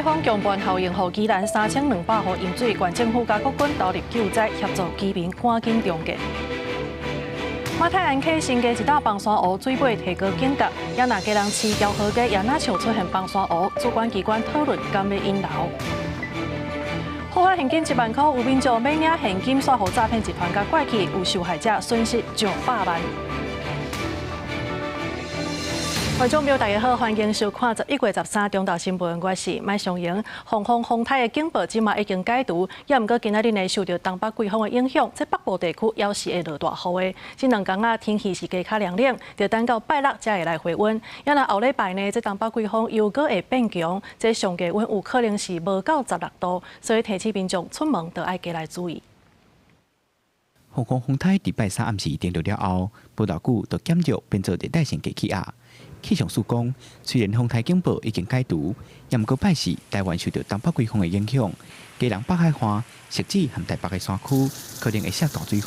風強暴效應，予宜蘭3200戶淹水，縣政府佮國軍投入救災，協助居民趕緊重建。馬太鞍溪新加一道崩山湖水尾提高警覺，也若基隆市饒河街也若像出現崩山湖，主管機關討論敢欲引流。合法現金1萬箍，有民眾欲領現金，煞予詐騙集團共拐去，有受害者損失上百萬。觀眾朋友，大家好，歡迎收看11月13中晝新聞，我是麥尚瑩。黃風風颱的警報這馬已經解除，也毋過今仔日呢受著東北季風的影響，這北部地區猶是會落大雨的。這兩工仔天氣是加較涼冷，著等到拜六才會來回溫。也若後禮拜呢，這東北季風又閣會變強，這上低溫有可能是無到16度，所以提醒民眾出門著愛加來注意。黃風風颱佇拜三暗時登陸了後，無偌久就減弱變做熱帶性低氣壓。氣象署講，雖然風颱警報已經解除，也毋過拜四台灣受著東北季風的影響，基隆北海岸、汐止和台北的山區可能會下大水雨，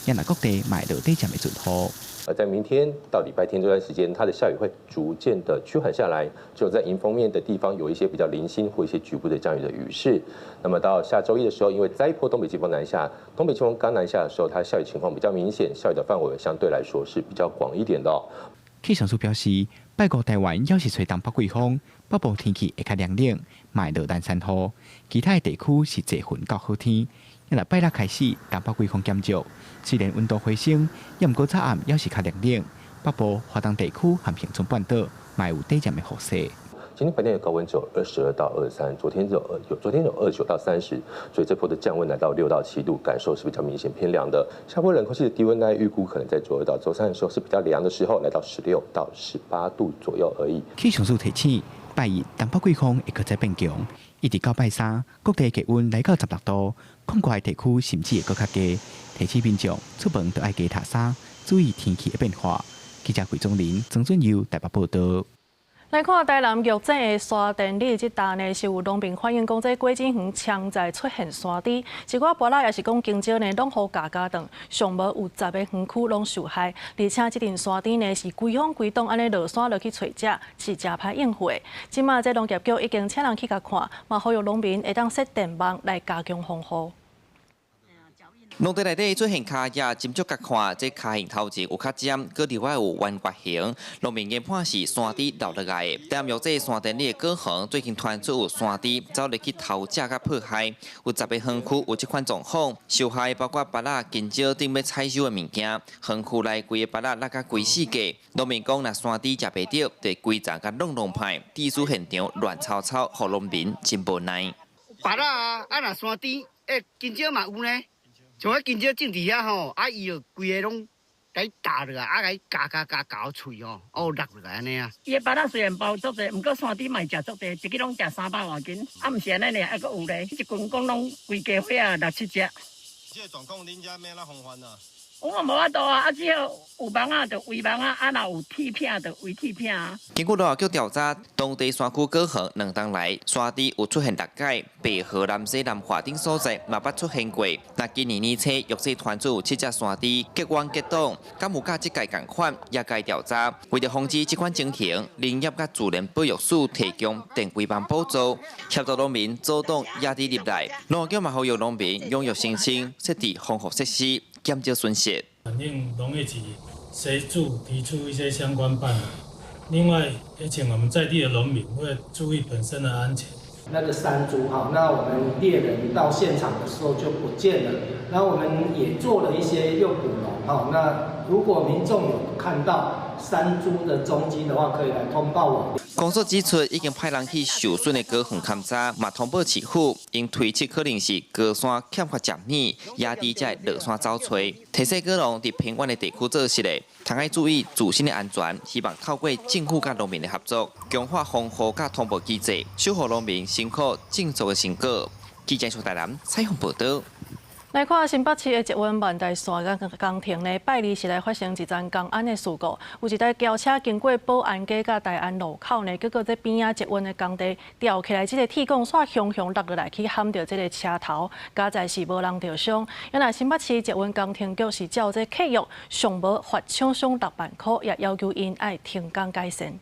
也若各地嘛會落短暫的陣雨。而在明天到禮拜天這段時間，它的下雨會逐漸的趨緩下來，就在迎風面的地方有一些比較零星或一些局部的降雨的雨勢。那麼到下週一的時候，因為再一波東北季風南下，東北季風剛南下的時候，它下雨情況比較明顯，下雨的範圍相對來說是比較廣一點的。氣象署表示，拜五台灣猶是吹東北季風，北部天氣會較涼冷，嘛會落連山雨。其他的地區是濟雲到好天。若拜六開始，東北季風減弱，雖然溫度回升，也毋過早暗猶是較涼冷。北部、華東地區和恆春半島嘛有短暫的雨勢。今天白天的高溫只有22到23，昨天有29到30，所以這波的降溫來到6到7度，感受是比較明顯偏涼的。下波冷空氣的低溫呢，預估可能在週二到週三的時候是比較涼的時候，來到16到18度左右而已。氣象署提醒，拜一東北季風會閣再變強，一直到拜三，各地氣溫來到16度，廣闊地區甚至會閣較低。提醒民眾出門著愛加疊衫，注意天氣的變化。記者桂宗林、曾俊佑台北報導。來看台南玉井的沙田里這搭呢，是有農民反映講，這果子園常在出現山豬，一寡芭樂抑是講香蕉呢，攏予咬咬斷，上無有10個園區攏受害，而且這陣山豬呢是規風規擋按呢落山落去揣食，是誠歹應付的。這馬這農業局已經請人去共看，嘛呼籲農民會當設電網來加強防護。農地內底出現跤跡，斟酌共看，這跤形頭前有較尖，閣另外有彎月形。農民研判是山豬落落來的。但玉井山田里的果園最近傳出有山豬走入去偷食佮破壞，有十個園區有這款狀況，受害包括芭樂、香蕉等欲採收的物件。園區內規个芭樂落甲規死格。農民講，若山豬食袂著，就規叢共弄弄歹，致使現場亂糟糟，予農民真無奈。芭樂啊，啊若山豬，欸，香蕉嘛有呢。像彼香蕉種佇遐吼，啊伊就規个攏共伊咬落來，啊共伊咬咬咬咬喙吼，哦落落來按呢啊。伊的芭樂雖然包足濟，毋過山豬嘛會食足濟，一支攏食300外斤，啊毋是按呢爾，還閣有咧，一群講攏規家伙仔六七隻。這個狀況，恁遮欲按怎防範啊？我嘛無法度啊，啊只好有網仔就圍網仔，啊若有鐵片就圍鐵片啊。根據農業局調查，當地山區果園兩冬來山豬有出現六擺，白河、南勢、南華等所在嘛捌出現過。那今年年初，玉井傳出有七隻山豬結彎結擋，敢有佮這屆仝款，也該調查。為著防止這款情形，林業佮自然保育署提供電圍網補助，協助農民阻擋野豬入來。農業局嘛呼籲農民踴躍申請設置防護設施，減少損失。反映農業局協助提出一些相關辦法。另外，也請我們在地的農民會注意本身的安全。那個山豬哈，那我們獵人到現場的時候就不見了。那我們也做了一些誘捕籠哈。那如果民眾有看到山豬的蹤跡的話，可以來通報我。公所指出，已經派人去受損的果園勘查，嘛通報市府，𪜶推測可能是高山欠缺食物，野豬才會落山走揣。提醒果農佇偏遠的地區做實的，通愛注意自身的安全，希望透過政府佮農民的合作，強化防護佮通報機制，守護農民辛苦種作的成果。記者蘇台南採訪報導。來看新北市的捷運萬大線工程呢，拜二是來發生一樁工安的事故，有一台轎車經過保安街佮大安路口呢，結果這邊仔捷運的工地吊起來這個鐵管，煞雄雄落落來去撼著這個車頭，佳哉是無人著傷。原來新北市捷運工程局是照這契約上無罰廠商6萬箍，也要求𪜶愛停工改善。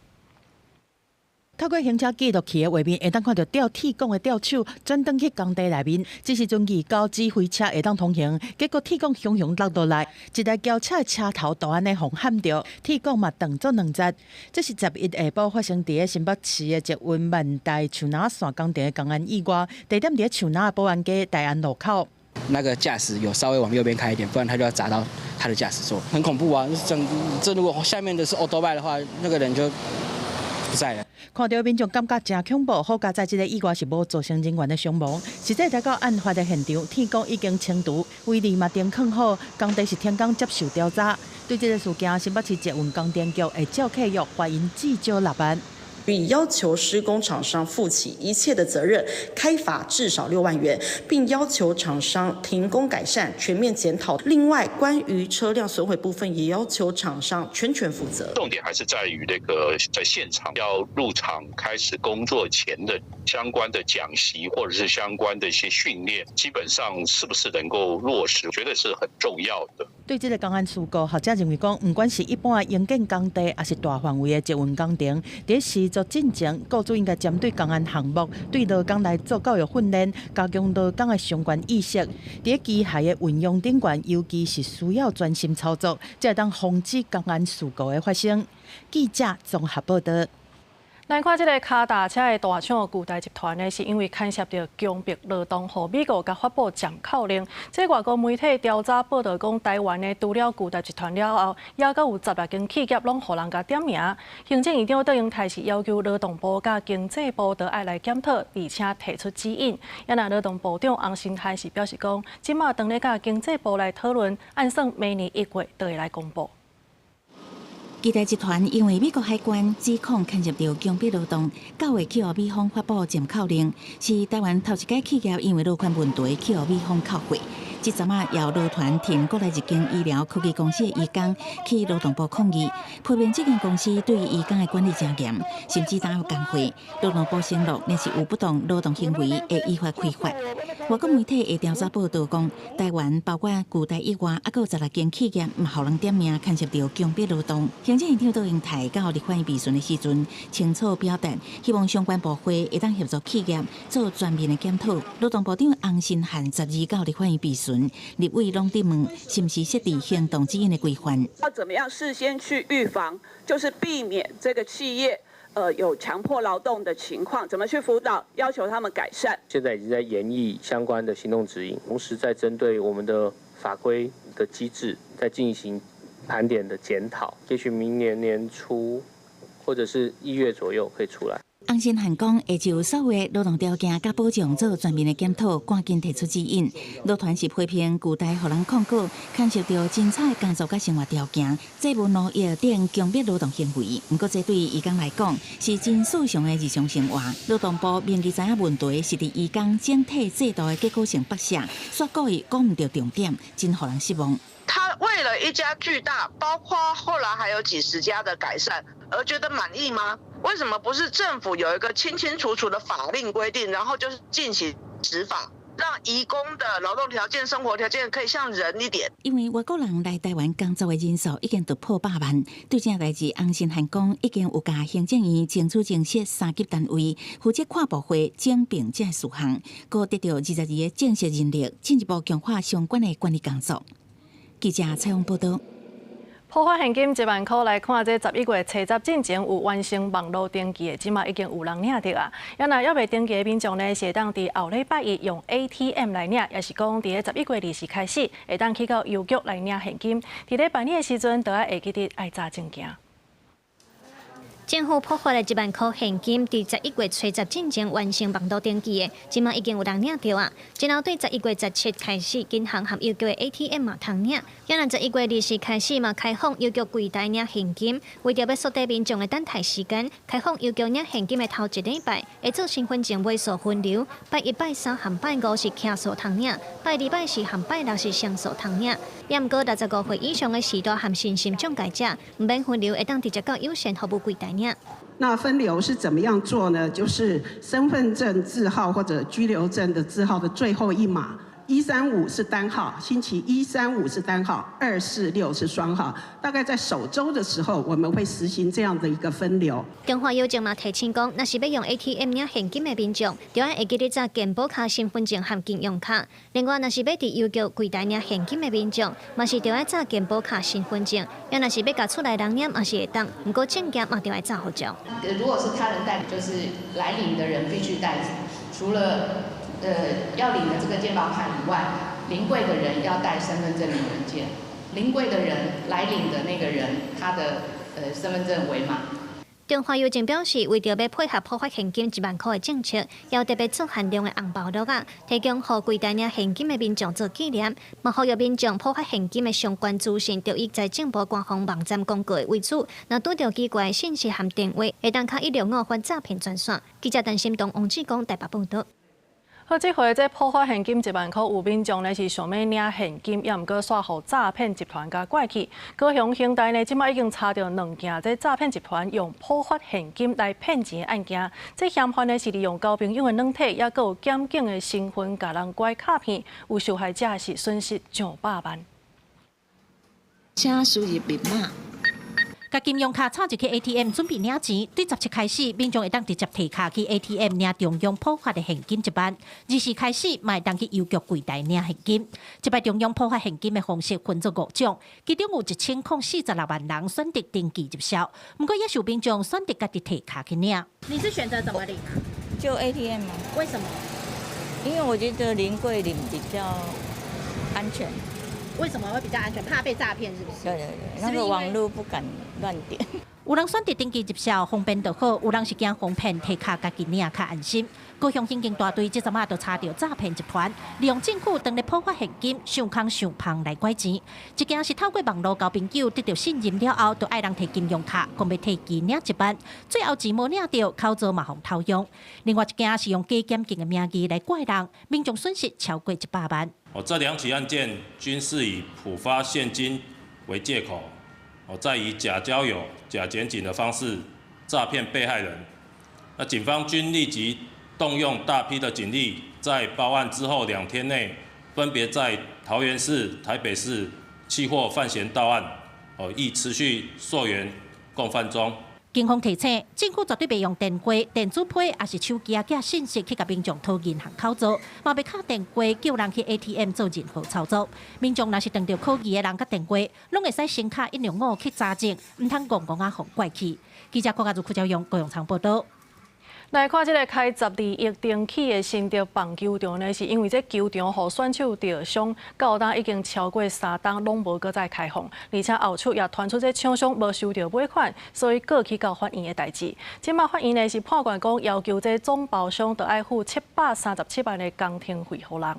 透過行車記錄器的畫面，會當看著吊鐵管的吊手轉轉去工地內面。這時陣預交指揮車會當通行，結果鐵管雄雄落落來，一台轎車的車頭就按呢予撼著，鐵管嘛斷做兩截。這是11下晡發生佇新北市的捷運萬代樹林線工程的工安意外，地點佇樹林的保安街大安路口。那個駕駛有稍微往右邊開一點，不然他就要砸到他的駕駛座，很恐怖啊！這這如果下面的是歐兜拜的話，那個人就不在了。看著民眾感覺誠恐怖，好佳哉這个意外是無造成人員的傷亡。實際來到案發的現場，鐵管已經清除，圍籬嘛釘囥好，工地是停工接受調查。對這个事件，新北市捷運工程局會照契約罰𪜶至少6萬。並要求施工廠商負起一切的責任，開罰至少6萬元，並要求廠商停工改善、全面檢討。另外，關於車輛損毀部分，也要求廠商全權負責。重點還是在於那個在現場要入場開始工作前的相關的講習，或者是相關的一些訓練，基本上是不是能夠落實，絕對是很重要的。對這个工安事故，學者認為講，毋管是一般的營建工地，抑是大範圍的捷運工程，佇施作進前，雇主應該針對工安項目，對勞工來做教育訓練，加強勞工的相關意識。佇機械的運用頂懸，尤其是需要專心操作，才會當防止工安事故的發生。記者綜合報導。來看這个跤踏車的大廠巨大集團呢，是因為牽涉著強迫勞動，予美國共發布暫扣令。這外國媒體調查報導講，台灣呢除了巨大集團了後，猶閣有16間企業攏予人共點名。行政院長卓榮泰是要求勞動部佮經濟部都愛來檢討，而且提出指引。啊若勞動部長洪申翰是表示講，這馬當咧佮經濟部來討論，按算明年1月就會來公布。巨大集團因為美國海關指控牽涉著強迫勞動，9月去予美方發布暫扣令，是台灣頭一家企業因為勞權問題去予美方扣貨。這陣仔由勞團提國內一間醫療科技公司的移工去勞動部抗議，批評這間公司對移工的管理誠嚴，甚至耽誤工會。勞動部承諾，若是有不當勞動行為，會依法開罰。外國媒體的調查報導講，台灣包括巨大以外，猶閣有16間企業嘛予人點名牽涉著強迫勞動。行政院長卓榮泰到立法院備詢的時陣，清楚表達希望相關部會會當協助企業做全面的檢討。勞動部長洪申翰12到立法院備詢，立委攏佇問是毋是設置行動指引的規範。要怎麼樣事先去預防，就是避免這個企業有強迫勞動的情況，怎麼去輔導，要求他們改善。現在已經在研議相關的行動指引，同時在針對我們的法規的機制，在進行盤點的檢討，也許明年年初或者是1月左右可以出來。洪申翰講，會就所有的勞動條件佮保障做全面的檢討，趕緊提出指引。勞團是批評巨大予人控告，牽涉著真差的工作佮生活條件、債務奴役等強迫勞動行為。毋過，這對移工來講是真日常的日常生活。勞動部明知影問題是佇移工整體制度的結構性剝削，煞故意講毋著重點，真予人失望。他為了一家巨大，包括後來還有幾十家的改善，而覺得滿意嗎？為什麼不是政府有一個清清楚楚的法令規定，然後就是進行執法，讓移工的勞動條件、生活條件可以像人一點？因為外國人來台灣工作的人數已經突破100萬，對這代誌，洪申翰講已經有共行政院爭取增設三級單位，負責跨部會整併這事項，閣得著22個正式人力，進一步強化相關的管理工作。記者採訪報導。普發現金1萬箍來看，這11月初10進前有完成網路登記的，這馬已經有人領著啊。啊若猶未登記的民眾呢，是會當佇後禮拜一用 ATM 來領，抑是講佇11月20開始，會當去到郵局來領現金。佇咧辦理的時陣，都愛會記得愛查證件。政府普發的1萬箍現金，佇11月初10進前完成網路登記的，這馬已經有人領著啊。然後對11月17開始，銀行和郵局的 ATM 嘛通領。啊若11月20開始嘛開放郵局櫃台領現金，為著欲縮短民眾的等待時間，開放郵局領現金的頭一禮拜，會做身份證尾數分流。拜一、拜三和拜五是徛數通領，拜二、拜四和拜六是雙數通領。也毋過65歲以上的序大和身心障礙者，毋免分流，會當直接到有線服務櫃台領。那分流是怎麼樣做呢？就是身份證字號或者居留證的字號的最後一碼，一三五是單號，星期一、三、五是單號，二、四、六是雙號。大概在首週的時候，我們會實行這樣的一個分流。中華郵政嘛提醒講，若是欲用 ATM 領現金的民眾，著愛會記得紮健保卡、身份證和金融卡。另外，若是欲佇郵局櫃台領現金的民眾，嘛是著愛紮健保卡、身份證。也若是欲共厝內人領，嘛是會當，毋過證件嘛著愛紮護照。如果是他人代理，就是來領的人必須帶，除了要領的這個健保卡以外，臨櫃的人要帶身份證明文件，臨櫃的人來領的那個人，他的身份證為碼。中華郵政表示，為著欲配合普發現金1萬箍的政策，要特別做限量的紅包樂仔，提供予櫃台領現金的民眾做紀念，嘛呼籲民眾普發現金的相關資訊，著以財政部官方網站公告為主。若拄著奇怪信息和電話，會當敲165發詐騙專線。記者陳心東、王志剛台北報導。好，這回這普發現金1萬箍，有民眾呢是想欲領現金，也毋過煞予詐騙集團共拐去。高雄刑大呢，這擺已經查著兩件這詐騙集團用普發現金來騙錢的案件。這嫌犯呢是利用交朋友的軟體，抑閣有檢警的身份，共人拐詐騙，有受害者是損失上百萬。請輸入密碼。共金融卡插入去 ATM 準備領錢，對17開始，民眾會當直接提卡去 ATM 領中央普發的現金1萬。24開始，嘛會當去郵局櫃台領現金。這擺中央普發現金的方式分做五種，其中有1046萬人選擇登記入銷，毋過也是有民眾選擇家己提卡去領。你是選擇怎麼領啊？就 ATM 嗎？為什麼？因為我覺得臨櫃領比較安全。為什麼會比較安全？怕被詐騙是不是？對對對，那個網路不敢亂點。有人選擇登記入銷方便就好，有人是驚防騙提卡家己領較安心。高雄刑警大隊這陣仔就查著詐騙集團，利用政府當咧普發現金，想空想芳來拐錢。一件是透過網路交朋友得著信任了後，就愛人提金融卡，講欲提錢領1萬，最後錢無領著，口座嘛予偷用。另外一件是用假檢警的名義來拐人，民眾損失超過100萬。哦，這兩起案件均是以普發現金為借口，哦，再以假交友、假檢警的方式詐騙被害人。那警方均立即動用大批的警力，在報案之後2天內，分別在桃園市、台北市緝獲犯嫌到案，哦，亦持續溯源共犯中。警方提醒，政府絕對袂用電話、電子批，抑是手機仔寄信息去共民眾討銀行口座，嘛袂敲電話叫人去 ATM 做任何操作。民眾若是碰著可疑的人佮電話，攏會使先敲165去查證，毋通戇戇仔予拐去。記者郭家如、郭昭勇、高永昌報導。來看這个開12億重起的新竹棒球場呢，是因為這球場予選手著傷，到今已經超過3冬攏無閣再開放，而且後續也傳出這廠商無收著尾款，所以告去到法院的代誌。這擺法院呢是判決講，要求這總包商著愛付737萬的工程費予人。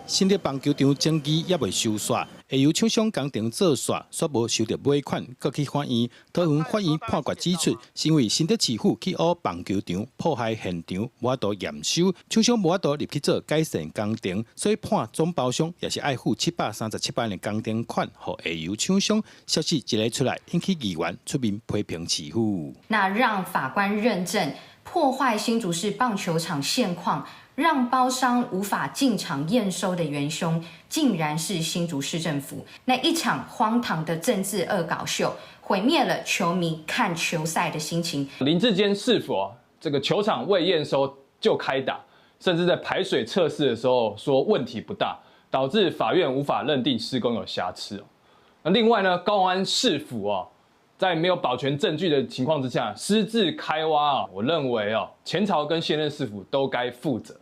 新竹棒球場爭議猶未收煞，下游廠商工程做煞，煞無收著尾款，閣去法院。桃園法院判決指出，是因為新竹市府去挖棒球場破壞現場，無法度驗收，廠商無法度入去做改善工程，所以判總包商也是愛付737萬的工程款予下游廠商。消息一个出來，引起議員出面批評市府。那讓法官認證破壞新竹市棒球場現況，讓包商無法進場驗收的元兇，竟然是新竹市政府。那一場荒唐的政治惡搞秀，毀滅了球迷看球賽的心情。林智堅市府啊，這個球場未驗收就開打，甚至在排水測試的時候說問題不大，導致法院無法認定施工有瑕疵。那另外呢，高虹安市府啊，在沒有保全證據的情況之下，私自開挖啊，我認為哦，前朝跟現任市府都該負責。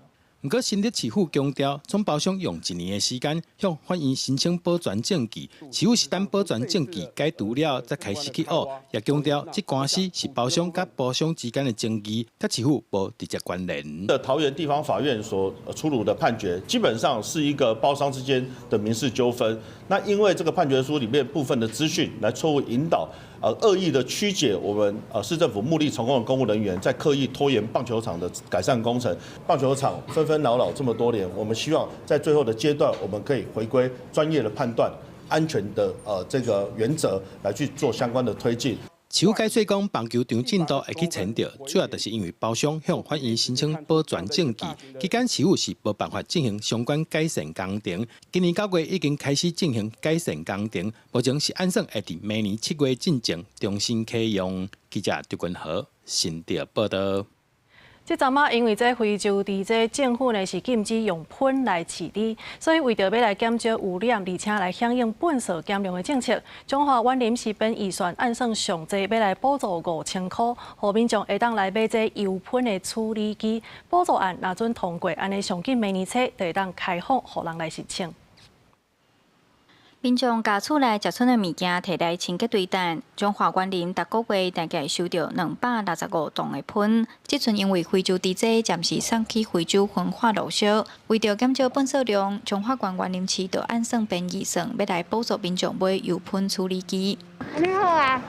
毋過新竹市府強調，總包商用一年的時間向法院申請保全證據，市府是等保全證據解除了，才開始去挖。也強調，這官司是包商佮包商之間的爭議，佮市府無直接關聯。的桃園地方法院所出爐的判決，基本上是一個包商之間的民事糾紛。那因為這個判決書裡面部分的資訊，來錯誤引導，惡意的曲解我們市政府木立重工的公務人員在刻意拖延棒球場的改善工程，棒球場紛紛擾擾這麼多年，我們希望在最後的階段，我們可以回歸專業的判斷、安全的這個原則來去做相關的推進。市市府解釋講，棒球場進度會去延著，主要就是因為包商向法院申請保全證據，期間市府是無辦法進行相關改善工程。今年9月已經開始進行改善工程，目前是按算會佇明年7月進前重新啟用。記者張君豪新竹報道。這陣仔因為這非洲佇這政府呢是禁止用噴來飼豬，所以為著欲來減少污染，而且來響應糞掃減量的政策，彰化員林市編預算按算上濟欲來補助5000箍，予民眾會當來買這油噴的處理機。補助案若准通過，按呢上緊明年初就會當開放，予人來申請。民眾共厝內食賰的物件提來清潔堆等，彰化員林逐個月大概收著265噸的糞。這陣因為非洲豬災暫時送去非洲焚化爐燒，為著減少糞掃量，彰化縣員林市就按算編預算，欲來補助民眾買油噴處理機。按呢好啊，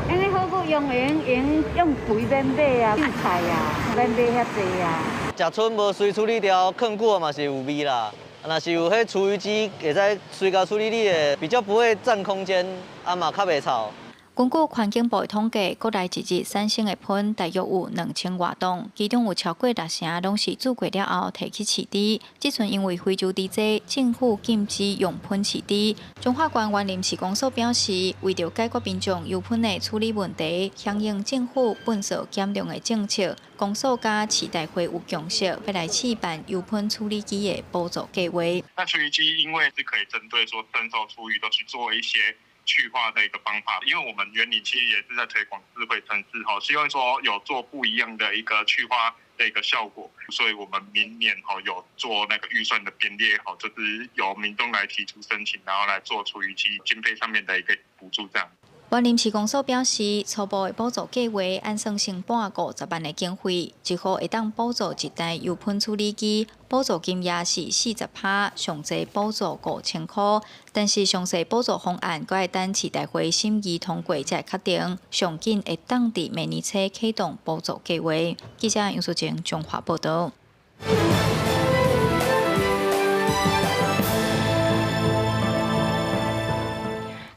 按呢好閣用用用用肥免買啊，菜啊，免買遐濟啊。食賰無隨處理掉，囥久嘛是有味啦。若是有彼廚餘機，會使隨共處理你的，比較不會佔空間，啊嘛較袂臭。根據環境部的統計，國內一日產生的糞大約有2000外噸，其中有超過六成攏是煮過了後提去飼豬。這陣因為非洲豬災，政府禁止用糞飼豬。彰化縣員林市公所表示，為著解決民眾油噴的處理問題，響應政府糞掃減量的政策，公所佮市大會有共識，欲來試辦油噴處理機的補助計劃。那廚餘機因為是可以針對說生餿廚餘都去做一些去化的一個方法，因為我們員林其實也是在推廣智慧城市，吼，希望說有做不一樣的一個去化的一個效果，所以我們明年吼有做那個預算的編列，吼，就是由民眾來提出申請，然後來做廚餘機經費上面的一個補助，這樣。員林市公所表示，初步的補助計劃按算成本50萬的經費，一戶會當補助一台油噴處理機，補助金額是40%，上濟補助5000箍。但是詳細補助方案，閣愛等市大會審議通過才會確定。上緊會當佇明年初啟動補助計劃。記者楊淑靜彰化報導。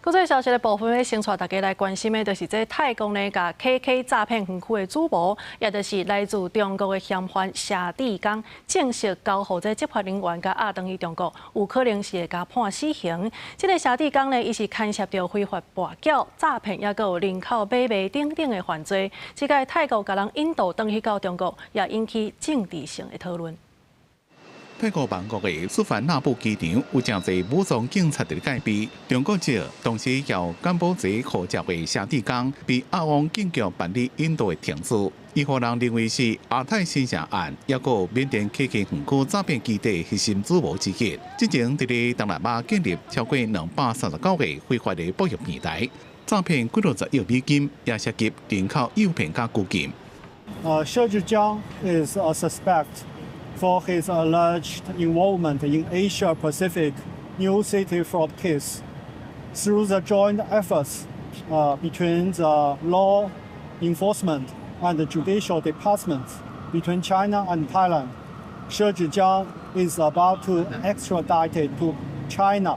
國際消息的部分，欲先帶大家來關心的，就是這泰國呢，共 KK 詐騙園區的主謀，也就是來自中國的嫌犯謝志剛，正式交予這執法人員共押轉去中國，有可能是會共判死刑。這个謝志剛呢，伊是牽涉著非法跋筊、詐騙，抑閣有人口買賣等等的犯罪。這个泰國共人引渡轉去到中國，也引起政治性的討論。泰國曼谷的素萬那普機場有誠濟武裝警察佇咧戒備。中國籍，同時有柬埔寨護照的謝志剛被押往警局辦理引渡的程序。伊予人認為是亞太新城案，抑閣緬甸 KK 園區詐騙基地核心主謀之一。之前佇咧東南亞建立超過239個非法的博弈平台，詐騙幾落十億美金，也涉及人口誘騙佮拘禁。謝志剛 is a suspect for his alleged involvement in Asia Pacific New City fraud case. Through the joint efforts between the law enforcement and the judicial departments between China and Thailand, She Zhijiang is about to extradited to China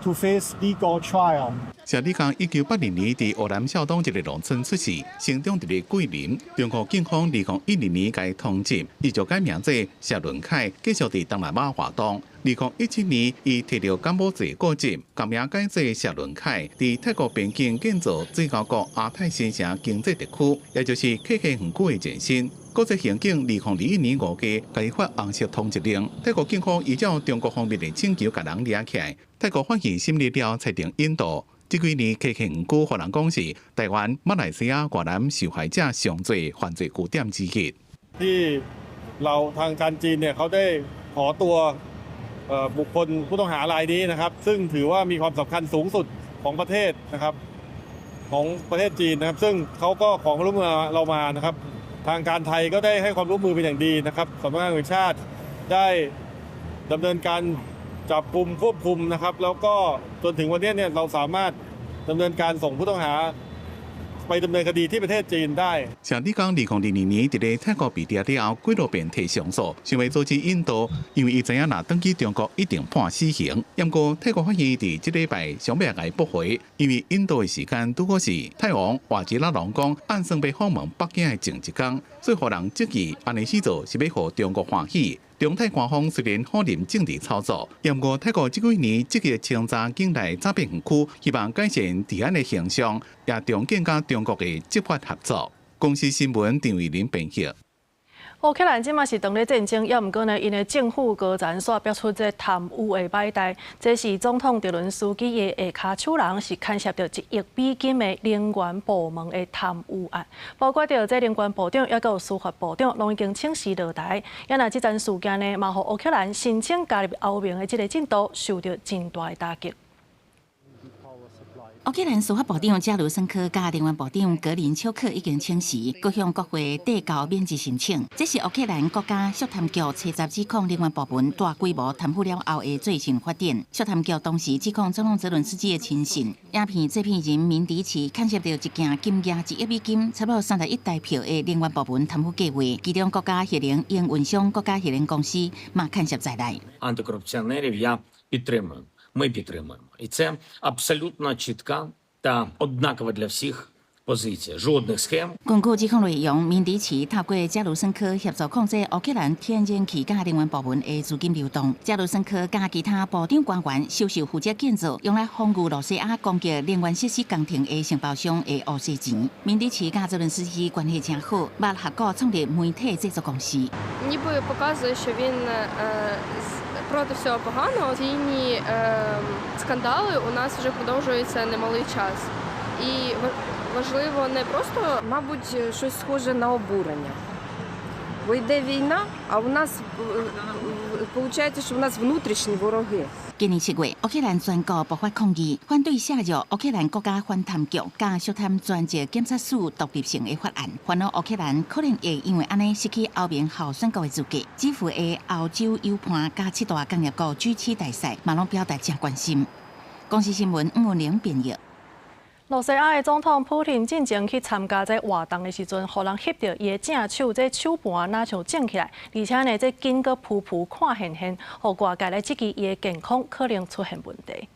to face legal trial. 謝志剛1982年佇越南肇東一个農村出世，成長佇咧桂林。中國警方2012年共伊通緝，伊就改名做謝倫凱，繼續佇東南亞活動。2017年，伊提著柬埔寨國籍，改名改做謝倫凱，佇泰國邊境建造水溝谷亞太新城經濟特區，也就是 KK 園區的前身。國際刑警2021年5月共伊發紅色通緝令，泰國警方依照中國方面的請求，共人掠起來。泰國法院審理了，裁定引渡。這幾年 KK 園區予人講是台灣、馬來西亞、越南受害者上濟犯罪據點之一。ที่เราทางการจีนเนี่ยเขาได้ขอตัวบุคคลผู้ต้องหารายนี้นะครับซึ่งถือว่ามีความสำคัญสูงสุดของประเทศนะครับของประเทศจีนนะครับซึ่งเขาก็ขอความร่วมมือเรามานะครับทางการไทยก็ได้ให้ความร่วมมือเป็นอย่างดีนะครับสำนักงานตำรวจแห่งชาติได้ดำเนินการจับกุมควบคุมนะครับแล้วก็จนถึงวันนี้เนี่ยเราสามารถดำเนินการส่งผู้ต้องหา ไปดำเนินคดีที่ประเทศจีนได้。像你講，2022年佇咧泰國被抓了後，幾落遍提上訴，想欲阻止印度，因為伊知影若轉去中國一定判死刑。毋過泰國法院佇這禮拜上尾共伊駁回，因為印度的時間拄好是泰王瓦吉拉隆功按算欲訪問北京的前一工，所以予人質疑按呢做是欲予中國歡喜。中泰官方雖然否認政治操作，毋過泰國這幾年積極清查境內詐騙園區，希望改善治安的形象，也重建佮中國的執法合作。公視新聞陳慧琳編譯。烏克蘭這馬是當咧戰爭，猶毋過呢，𪜶的政府高層煞爆出這貪污的擺代，這是總統澤倫斯基的下跤手人是牽涉著1億美金的能源部門的貪污案，包括著這能源部長，猶閣有司法部長，攏已經請辭落台。啊若這樁事件呢，嘛予烏克蘭申請加入歐盟的這个進度受著真大的打擊。烏克蘭司法部長加盧森科佮能源部長格林丘克已經請辭，閣向國會遞交免職申請。這是烏克蘭國家肅貪局查查指控能源部門大規模貪腐了後的最新發展。肅貪局當時指控總統澤倫斯基的親信、影片製片人明迪奇牽涉著一件金額1億美金、差不多31億台票的能源部門貪腐計劃，其中國家核能營運商國家核能公司嘛牽涉在內。 Антикорупціонерів я підтримую. Ми підтримуємо. І це абсолютно чітка та однакова для всіх позиція. Жодних схем. 根據指控內容，明迪奇透過加盧森科協助控制烏克蘭天然氣佮能源部門的資金流動。加盧森科佮其他部長官員收受負責建造用來防禦羅西亞攻擊能源設施工程的承包商的烏色錢。明迪奇佮澤倫斯基關係誠好，捌合股創立媒體製作公司。 Ніби показує, що він проти всього поганого. Ці скандали у нас вже продовжуються немалий час. І важливо не просто, мабуть, щось схоже на обурення. Бо йде війна, а у нас виходить, що у нас внутрішні вороги. 今年7月，烏克蘭全國爆發抗議，反對削弱烏克蘭國家反貪局佮肅貪專責檢察署獨立性的法案，煩惱烏克蘭可能會因為按呢失去歐盟候選國的資格。基輔的歐洲友伴佮七大工業國 G7 大使嘛攏表達誠關心。公視新聞吳文玲編譯。羅西亞的總統普廷進前去參加這活動的時陣，予人翕著伊的正手這手盤若像腫起來，而且呢，這筋閣浮浮看現現，予外界來質疑伊的健康可能出現問題。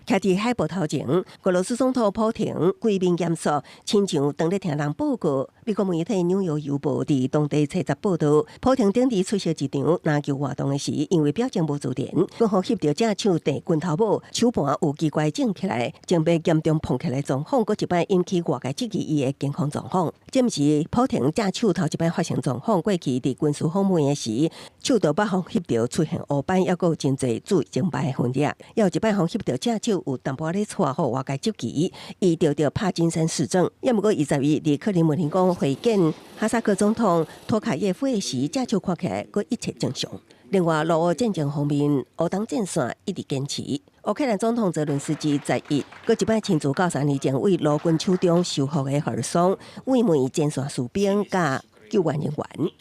徛佇海報頭前，俄羅斯總統普廷規面嚴肅，親像當咧聽人報告。美國媒體《紐約郵報》佇當地初十報道，普廷頂日出席一場籃球活動的時，因為表情無自然，閣予翕著正手遞拳頭帽，手盤有奇怪腫起來，前邊嚴重膨起來狀況，閣一擺引起外界質疑伊的健康狀況。這毋是普廷正手頭一擺發生狀況，過去佇軍事訪問的時，手就捌予翕著出現烏斑，猶閣有真濟注靜脈痕跡，猶有一擺予翕著正手有淡薄仔咧掣，予外界質疑，伊著著帕金森氏症。猶毋過伊12佇克里姆林宮會見哈薩克總統托卡耶夫的時，正手看起來閣一切正常。另外，俄烏戰爭方面，烏東戰線一直堅持。烏克蘭總統澤倫斯基11閣一擺親自到3年前對俄軍手中收復的赫爾松，慰問前線士兵佮救援人員。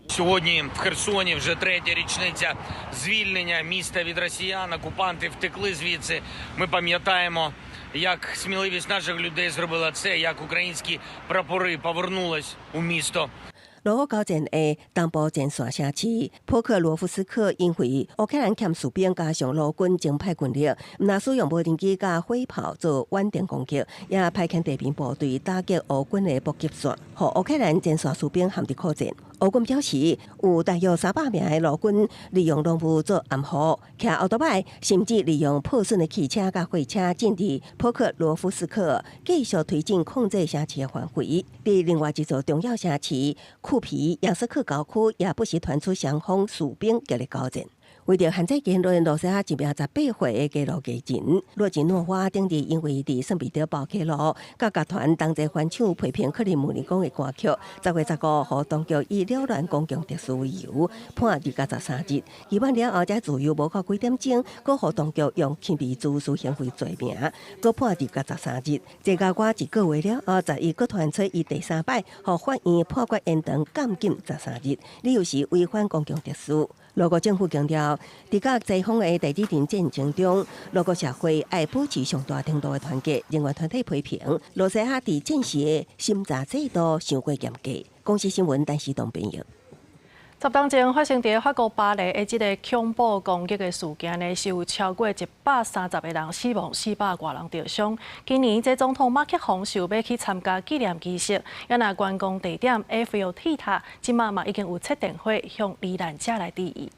Сьогодні в Херсоні вже третя річниця звільнення міста від росіян. Окупанти втекли звідси. Ми пам'ятаємо, як сміливість наших людей зробила це, як українські прапори повернулись у місто. 俄烏交戰的東部前線城市普克羅夫斯克，因為烏克蘭欠士兵加上俄軍增派軍力，毋但使用無人機佮火炮做遠程攻擊，也派遣地面部隊打擊俄軍的補給線，予烏克蘭前線士兵陷佇苦戰。俄軍表示，有大約300名的俄軍利用濃霧做掩護，騎歐多擺，甚至利用破損的汽車佮貨車進入普克羅夫斯克，繼續推進控制城市的範圍。佇另外一座重要城市庫皮揚斯克郊區，也不時傳出雙方士兵激烈交戰。為著限制言論，羅西亞一名18歲的街路藝人洛金諾娃頂日因為佇聖彼得堡街路，佮樂團同齊翻唱批評克里姆林宮的歌曲，10月15，予當局以擾亂公共秩序為由判2到13日。期滿了後，才自由無夠幾點鐘，閣予當局用輕微滋事行為罪名，閣判2到13日。這個我一個月了後，11閣傳出伊第三擺，予法院判決延長監禁十三日，理由是違反公共秩序。俄國政府強調，佇佮西方的代志戰爭中，俄國社會愛保持上大程度的團結。人權團體批評，羅西亞佇戰時的審查制度傷過嚴格。公視新聞，陳時東編譯。10當前發生佇法國巴黎的這个恐怖攻擊的事件呢，是有超過130個人死亡，400外人著傷。今年這總統馬克宏想欲去參加紀念儀式，也若觀光地點埃菲爾鐵塔，這馬嘛已經有切電火向罹難者來致意。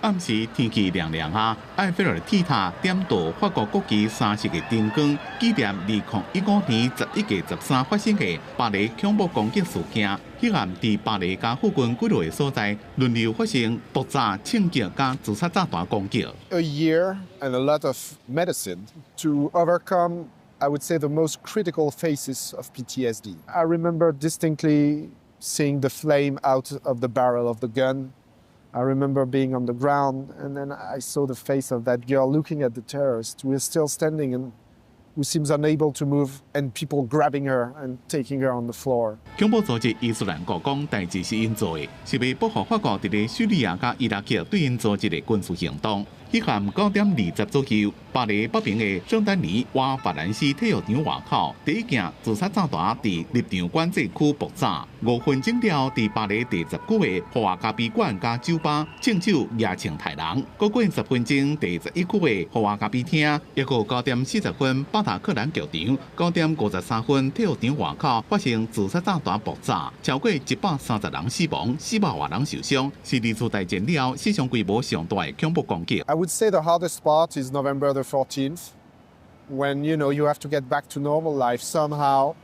暗時天氣涼涼啊，埃菲爾鐵塔點著法國國旗三色的燈光，紀念2015年11月13發生的巴黎恐怖攻擊事件。彼暗佇巴黎佮附近幾落個所在，輪流發生爆炸、槍擊佮自殺炸彈攻擊。 A year and a lot of medicine to overcome, I would say, the most critical phases of PTSD. I remember distinctly seeing the flame out of the barrel of the gun. I remember being on the ground and then I saw the face of that girl looking at the terrorist who is still standing and who seems unable to move and people grabbing her and taking her on the floor. 恐怖組織伊斯蘭國講代誌是𪜶做的，是欲報復法國佇咧敘利亞佮伊拉克對𪜶組織的軍事行動。彼暗9點20左右，巴黎北邊的聖丹尼瓦法蘭西體育場外口，第一件自殺炸彈佇入場管制區爆炸。5分鐘了後，佇巴黎第19的豪華咖啡館佮酒吧，槍手舉槍刣人。閣過10分鐘，第11區的豪華咖啡廳，抑閣9點40分，巴達克蘭劇場，9點53分，體育場外口發生自殺炸彈爆炸，超過130人死亡，400外人受傷，是二次大戰了後史上規模上大的恐怖攻擊。 I would say the hardest part is November the 14th, when you have to get back to normal life somehow,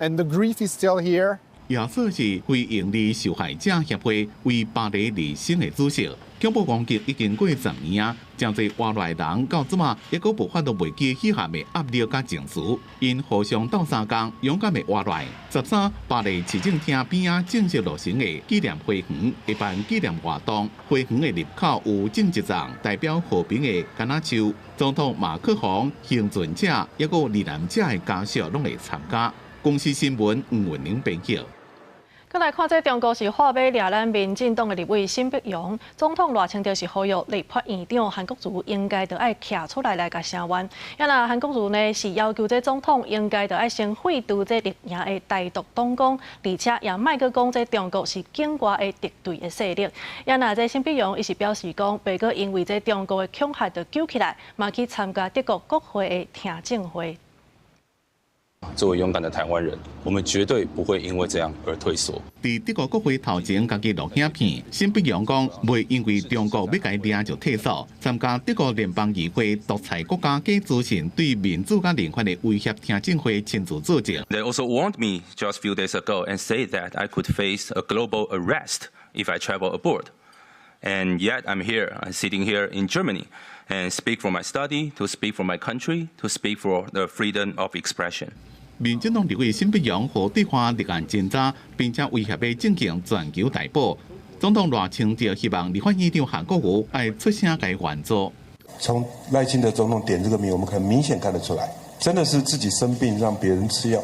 and the grief is still here. 耶穌是非營利受害者協會為巴黎立新的主席。恐怖攻擊已經過10年啊，誠濟活落來人到這馬猶閣無法度袂記彼暗的壓力佮情緒，𪜶互相鬥相共，勇敢的活落來。13巴黎市政廳邊仔正式落成的紀念花園，會辦紀念活動。花園的入口有種一叢代表和平的柑仔樹。總統馬克宏、幸存者，猶閣罹難者的家屬攏會參加。公視新聞吳文玲編譯。閣來看，這中國是喝馬掠咱民進黨的立委沈伯洋，總統賴清德是呼籲立法院長韓國瑜應該著愛徛出來來共聲援。啊若韓國瑜呢是要求這總統應該著愛先廢除這綠營的台獨黨綱，而且也莫閣講這中國是境外的敵對的勢力。啊若這沈伯洋伊是表示講，袂閣因為這中國的恐嚇就揪起來，嘛去參加德國國會的聽證會。作為勇敢的台灣人，我們絕對不會因為這樣而退縮。佇德國國會頭前，家己錄影片，沈伯洋講，袂因為中國欲共掠就退縮，參加德國聯邦議會獨裁國家假資訊對民主佮人權的威脅聽證會親自作證。 They also warned me just few days ago and say that I could face a global arrest if I travel abroad. And yet I'm here, I'm sitting here in Germany and speak for my study, to speak for my country, to speak for the freedom of expression. 民進黨立委沈伯洋予對岸立案偵查，並且威脅欲進行全球逮捕。總統賴清德希望立法院長韓國瑜愛出聲共援助。從賴清德總統點這個名，我們很明顯看得出來，真的是自己生病讓別人吃藥。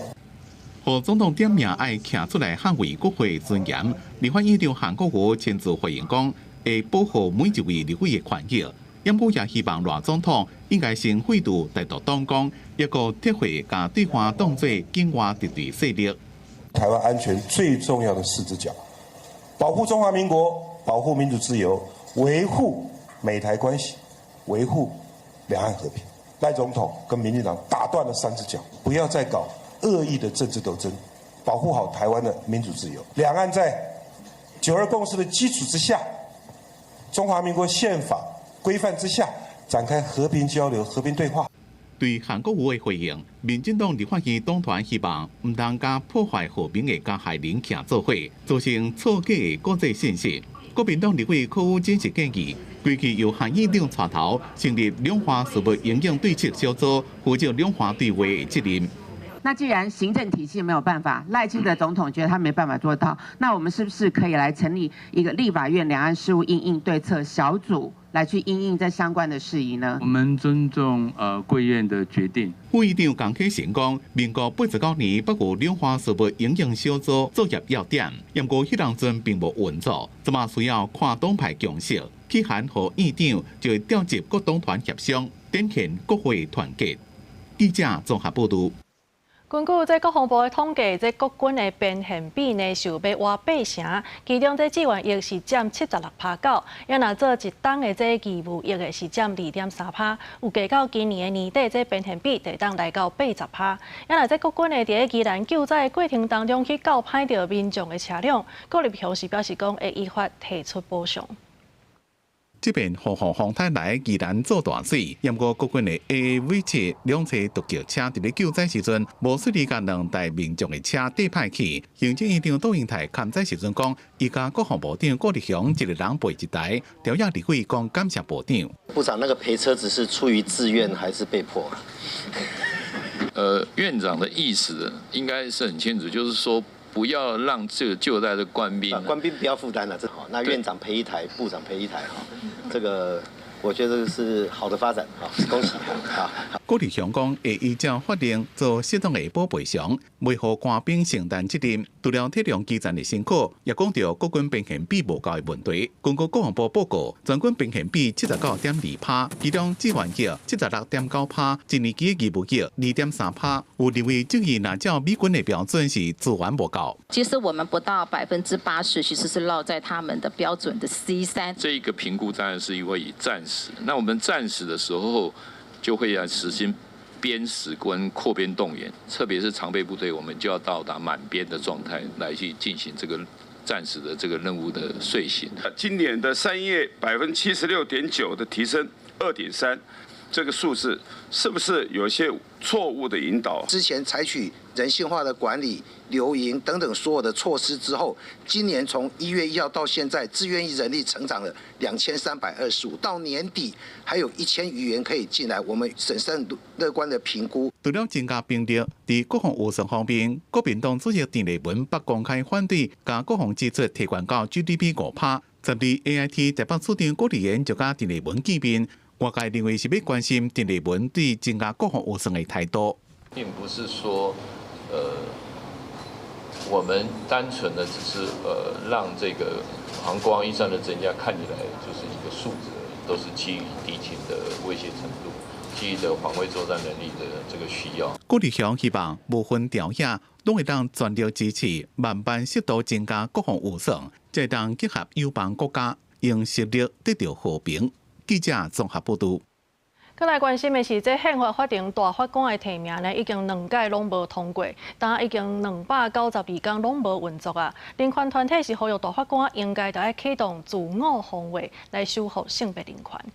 予總統點名愛徛出來捍衛國會尊嚴，立法院長韓國瑜親自回應講，會保護每一位立委的權益。毋過也希望賴總統應該先廢除台獨黨綱，抑閣撤回共對岸當做境外敵對勢力。台灣安全最重要的四隻腳：保護中華民國，保護民主自由，維護美台關係，維護兩岸和平。賴總統跟民進黨打斷了三隻腳，不要再搞惡意的政治鬥爭，保護好台灣的民主自由。兩岸在九二共識的基礎之下，中華民國憲法規範之下展開和平交流、和平對話。對韓國瑜的回應，民進黨立法院黨團希望毋通共破壞和平的加害人徛做伙，造成錯假的國際信息。國民黨立委柯宇真是建議，規矩由韓院長帶頭成立兩岸事務應應對策小組，負責兩岸對話的責任。那既然行政體系沒有辦法，賴清德總統覺得他沒辦法做到，那我們是不是可以來成立一個立法院兩岸事務因應對策小組，來去因應這相關的事宜呢？我們尊重貴院的決定。副議長江啟臣講，民國89年北有兩岸事務因應小組作業要點，毋過彼當陣並無運作，這馬需要跨黨派共識，去函予院長就會調集各黨團協商，展現國會團結。記者綜合報導。根據這國防部的統計，這國軍的編練比呢是有欲倚8成，其中這志願役是佔76%九，也若做一冬的這義務役的是佔2.3%，有計到今年的年底，這編練比就會當來到80%。也若這國軍呢佇咧宜蘭救災的過程當中去搞歹著民眾的車輛，郭立雄是表示講會依法提出補償。這遍風雨風台來宜蘭做大水，毋過國軍的 AAV7兩車獨腳車佇咧救災時陣，無順利共兩台民眾的車綴歹去。行政院長杜英泰勘災時陣講，伊共國防部長郭立雄一個人賠一台，朝野立委講感謝部長。部長，那個賠車子是出於自願還是被迫？院長的意思應該是很清楚，就是說，不要讓這個救災的官兵，官兵不要負擔了，這好。那院長賠一台，部長賠一台，哈，這個我覺得是好的發展，哈，恭喜哈。郭立雄講，會依照法令做適當的補賠償，袂予官兵承擔責任。除了體諒基層的辛苦，也講著國軍編練比無夠的問題。根據國防部報告，全軍編練比79.2%，其中志願役76.9%，一年期義務役2.3%。有立委質疑，若照美軍的標準是資源無夠。其實我們不到80%，其實是落在他們的標準的 C3。這一個評估當然是因為以戰時，那我們戰時的時候就會要實行編實跟擴編動員，特別是常備部隊，我們就要到達滿編的狀態來去進行這個戰時的這個任務的遂行。今年的3月76.9%的提升，2.3，這個數字是不是有一些錯誤的引導？之前採取人性化的管理、留營等等所有的措施之後，今年從1月1號到現在，自願役人力成長了2325，到年底還有1000餘員可以進來，我們審慎樂觀的評估。除了增加兵力，佇國防預算方面，國民黨主席鄭麗文捌公開反對共國防支出提懸到 GDP 5%。12 AIT 台北市長郭立言就佮鄭麗文見面，外界認為是欲關心鄭麗文對增加國防預算的態度。並不是說，我們單純的只是讓這個航空預算的增加看起來就是一個數字，都是基於敵情的威脅程度，基於的防衛作戰能力的這個需要。郭立雄希望無分朝野，攏會當全力支持，慢慢適度增加國防預算，才會當結合友邦國家，用實力得著和平。記者綜合報導。閣來關心的是，這憲法法庭大法官的提名呢，已經兩屆攏無通過，但已經292工攏無運作啊。人權團體是呼籲大法官應該著愛啟動自我防衛來守護性別人權。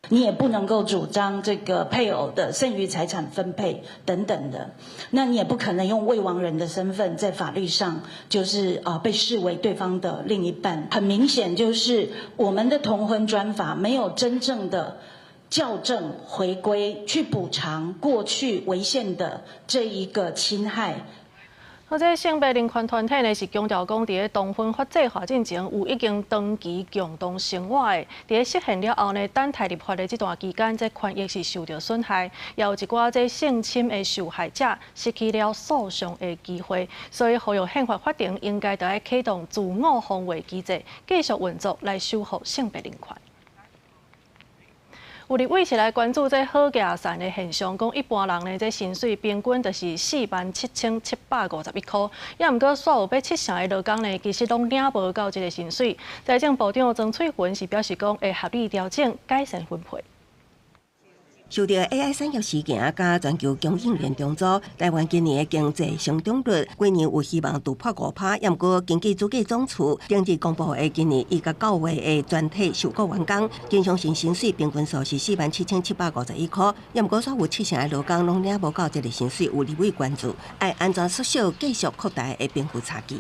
你也不能夠主張這個配偶的剩餘財產分配等等的，那你也不可能用未亡人的身份在法律上就是被視為對方的另一半。很明顯，就是我們的同婚專法沒有真正的校正回歸，去補償過去違憲的這一個侵害。好，這性別人權團體呢是強調講，佇咧同婚法制化進前，有已經長期共同生活的，佇咧實現了後呢，等待立法的這段期間，這權益是受著損害，也有一寡這性侵的受害者失去了訴訟的機會，所以呼籲憲法法庭應該著愛啟動自我防衛機制，繼續運作來守護性別人權。有立委是來關注這好價散的現象，講一般人呢，這薪水平均就是47,751箍，也毋過煞有欲7成的勞工呢，其實攏領無夠這个薪水。財政部長曾翠雲是表示講，會合理調整，改善分配。受著 AI 產業事件佮全球供應鏈重組，台灣今年的經濟成長率幾年有希望突破5%。毋過根據主計總處頂日公布的今年1到9月的全體受僱員工，經常性薪水平均數是47,751箍。毋過煞有7成的勞工攏領無夠這个薪水，有立委關注，愛按怎縮小繼續擴大的貧富差距。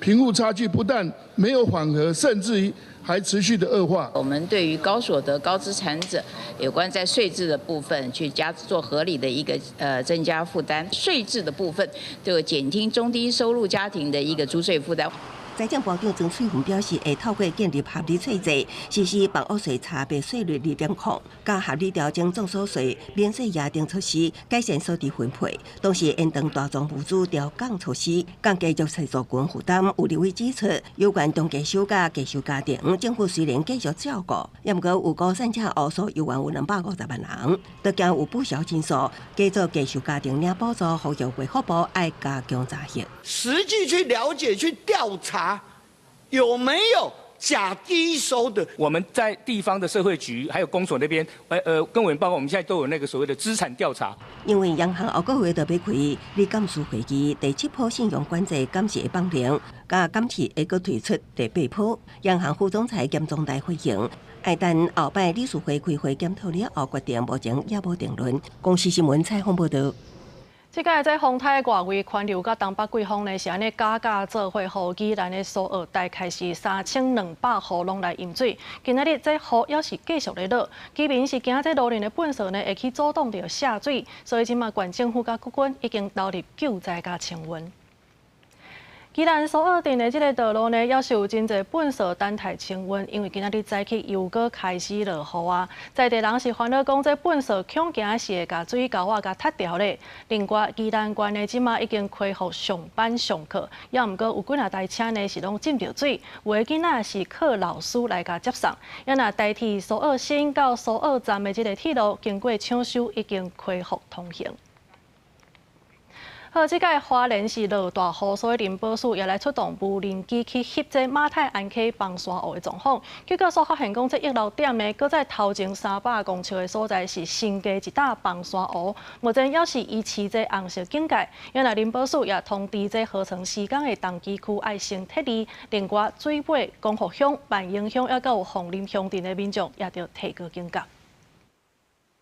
貧富差距不但沒有緩和，甚至於還持續的惡化。我們對於高所得、高資產者有關在稅制的部分去加做合理的一個增加負擔，稅制的部分就減輕中低收入家庭的一個租稅負擔。財政部長曾翠雲表示，會透過建立合理稅制，實施房屋稅差別稅率2.0，佮合理調整綜所稅、免稅額等措施，改善所得分配。同時，延長大宗物資調降措施，降低弱勢族群負擔。有立委指出，有關中低收佮低收家庭，政府雖然繼續照顧，也毋過有高三者烏數猶原有250萬人，都驚有不少人數，繼續低收家庭領補助，呼籲衛福部愛加強查核，實際去了解、去調查。有沒有假低收的？我們在地方的社會局還有公所那邊，跟委員報告，我們現在都有那個所謂的資產調查。因為央行後個月就欲開理監事會議，第七波信用管制敢是會放涼，佮敢是會閣推出第八波。央行副總裁兼總裁回應，愛等後擺理事會開會檢討了後決定，目前猶無定論。公視新聞採訪報導。這擺這風颱外圍環流佮東北季風呢，是按呢加加做伙，予宜蘭的蘇澳大概是3200戶攏來淹水。今仔日這雨猶是繼續咧落，居民是驚這路面的糞掃呢會去阻擋著下水，所以這馬縣政府佮國軍已經投入救災佮清運。宜蘭蘇澳鎮的這个道路呢，猶是有真濟糞掃等待清運，因為今仔日早起又閣開始落雨啊！在地人是煩惱講，這糞掃恐驚是會共水溝仔共塞牢咧。另外，宜蘭縣呢，這馬已經恢復上班上課，猶毋過有幾若台車呢是攏浸著水，有的囡仔是靠老師來共接送。猶若台鐵蘇澳新到蘇澳站的這个鐵路，經過搶修已經恢復通行。好，這擺花蓮是落大雨，所以林保署也來出動無人機去翕這馬太鞍溪崩山湖的狀況。結果所發現講，這溢流點呢，閣在頭前300公尺的所在是新加一搭崩山湖，目前猶是維持這紅色警戒。猶若林保署也通知這合成施工的同機區愛先撤離。另外，水尾、光復鄉、萬榮鄉猶閣有鳳林鄉鎮的民眾也著提高警覺。